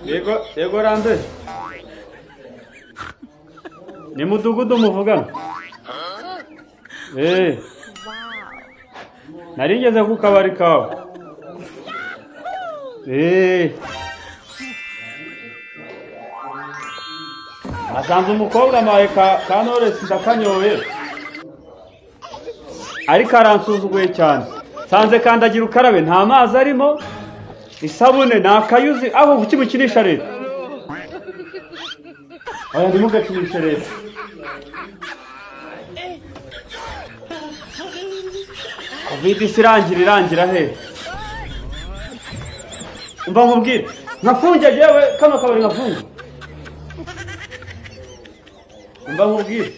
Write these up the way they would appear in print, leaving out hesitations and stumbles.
Yego yego, Rambe, ni mudugudu muvugana. Eh, nari ngeze ku kabari kawe. Eh, nasanze umukobwa amaye ka Knowless, ndakanyoye, ariko aransuzuguye cyane. Nsanze kandagira ukarabe nta mazi arimo, isabune ni akayuzi. Aho kuki mukinisha leta? Oya, ntimugakinishe leta. Covid isi irangira, irangira he? Umva nkubwire, nkafunge yewe, kano kabari nkafunge. Umva nkubwire,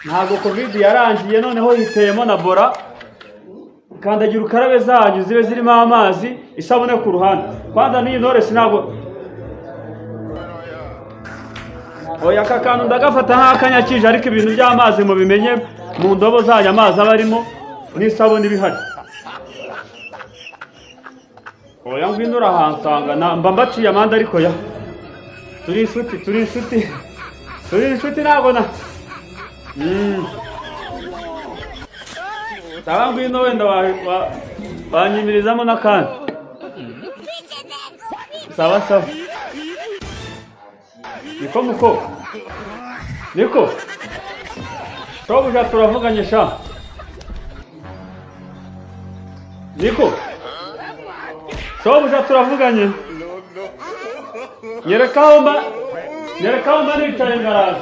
ntabwo Covid yarangiye, noneho hiteyemo na bora. Kandagira ukarabe zanyu zibe zirimo amazi, isabune ku ruhande. Kwanza n'iyi Knowless ntabwo. Oya, aka kantu ndagafata nk'akanyakije, ariko ibintu by'amazi mubimenye, mu ndobo zanyu amazi aba arimo n'isabune iba ihari. Oya, ngwino urahansanga, mba mbaciye amande, ariko ya turi inshuti, turi inshuti, turi inshuti, ntabwo na. Sawa, ngwino, wenda wanyimirizamo n'akandi. Sawa sawa. Niko muko, niko shobuja, turavuganye sha. Niko shobuja, turavuganye. Nyereka aho mba, nyereka aho mba nicaye, ngaraje.